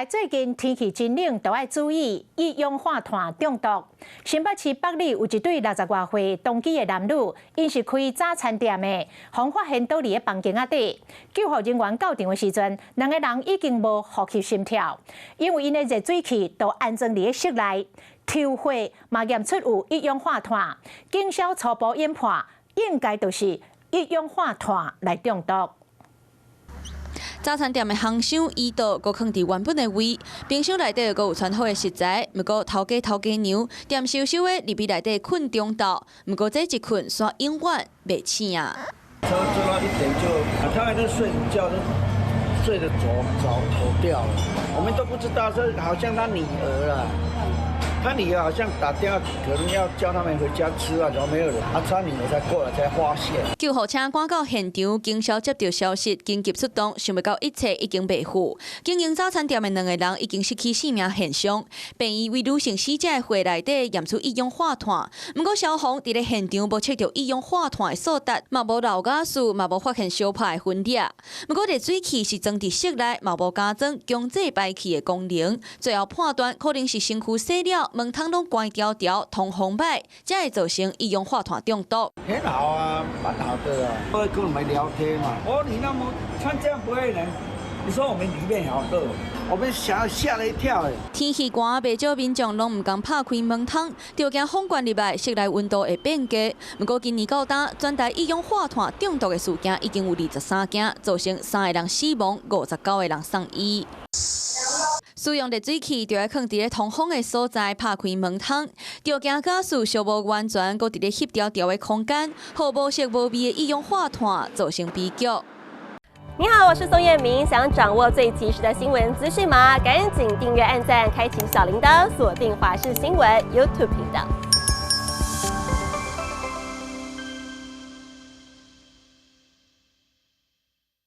最近天氣真冷，都愛注意一氧化碳中毒。新北市北里有一對六十外歲同居的男女，𪜶是開早餐店的，予人發現倒佇咧房間仔底。救護人員到場的時陣，兩个人已經無呼吸心跳，因為𪜶的熱水器都安裝佇咧室內，抽血嘛驗出有一氧化碳，警消初步研判，應該就是一氧化碳來中毒。早餐店的烘箱椅桌閣囥佇原本的位，冰箱內底閣有穿好的食材。毋過頭家頭家娘恬溴溴的入去內底睏中晝，毋過這一睏煞永遠袂醒啊！做到1點就，他們在睡午覺都睡得著著脫掉了，我們都不知道，這好像他女兒啦。他女兒好像打電話，可能要叫他們回家吃啊，怎麼沒有人？啊，他女兒才過來才發現。救護車趕到現場，警消接到消息，緊急出動，想袂到一切已經袂赴。經營早餐店的兩個人已經失去性命現象。病院為女性死者的血內底驗出一氧化碳，毋過消防佇咧現場無測著一氧化碳的數值，嘛無漏瓦斯，嘛無發現燒破的痕跡。毋過熱水器是裝佇室內，嘛無加裝強制排氣的功能。最後判斷可能是身軀洗了，門窗攏關牢牢，通風歹，才會造成一氧化碳中毒。很好啊，蠻好的啊，會跟我們聊天嘛。哦，你那麼穿這樣不會冷？你說我們裡面好熱，我們嚇嚇了一跳誒。天氣寒，袂少民眾攏毋甘拍開門窗，就驚風關入來，室內溫度會變低。毋過今年到今，全台一氧化碳中毒的事件已經有23件，造成三个人死亡，59個人送醫。使用熱水器就愛囥佇咧通風的所在，拍開門窗，就驚瓦斯燒無完全，閣佇咧翕牢牢的空間，予無色無味的一氧化碳造成悲劇。你好，我是宋燕明，想掌握最及時的新聞資訊嗎？趕緊訂閱、按讚、開啟小鈴鐺，鎖定華視新聞 YouTube 頻道。